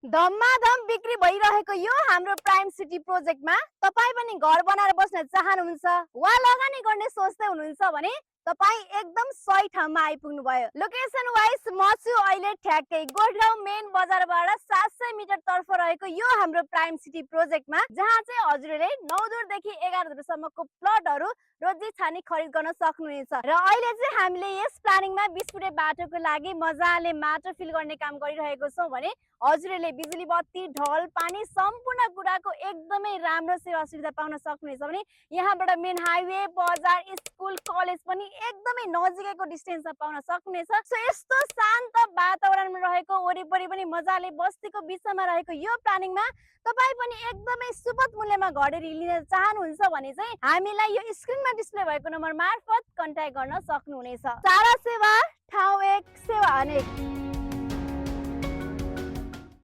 धम्माधम बिक्री भइरहेको यो हाम्रो प्राइम सिटी प्रोजेक्टमा तपाईँ पनि घर बनाएर बस्न चाहनुहुन्छ वा लगानी गर्ने सोच्दै हुनुहुन्छ भने तपाईँ एकदम सही ठाउँमा आइपुग्नु भयो। लोकेसन वाइज म छु अहिले ठ्याक्कै गोठगाउँ मेन बजारबाट 700 मिटर तर्फ रहेको यो हाम्रो प्राइम सिटी प्रोजेक्टमा, जहाँ चाहिँ हजुरले 9 दुरदेखि 11 दुरसम्मको प्लटहरू रोजी छानी खरिद गर्न सक्नुहुनेछ। र अहिले चाहिँ हामीले यस प्लानिङमा 20 फुटे बाटोको लागि मजाले माटो फिल गर्ने काम गरिरहेको छौँ भने हजुरले बिजुली बत्ती ढल पानी सम्पूर्ण कुराको एकदमै राम्रो सेवा सुविधा पाउन सक्नुहुनेछ भने यहाँबाट मेन हाइवे बजार स्कुल कलेज पनि एकदमै नजिकैको डिस्टेन्समा पाउन सक्नुहुनेछ। सो यस्तो शान्त वातावरणमा रहेको वरिपरि पनि मजाले बस्तीको बिचमा रहेको यो प्लानिङमा तपाईँ पनि एकदमै सुपथ मूल्यमा घरहरू लिन चाहनुहुन्छ भने चाहिँ हामीलाई यो स्क्रिनमा डिस्प्ले भएको नम्बर मार्फत कन्ट्याक्ट गर्न सक्नुहुनेछ। सारा सेवा ठाउँ एक सेवा अनेक।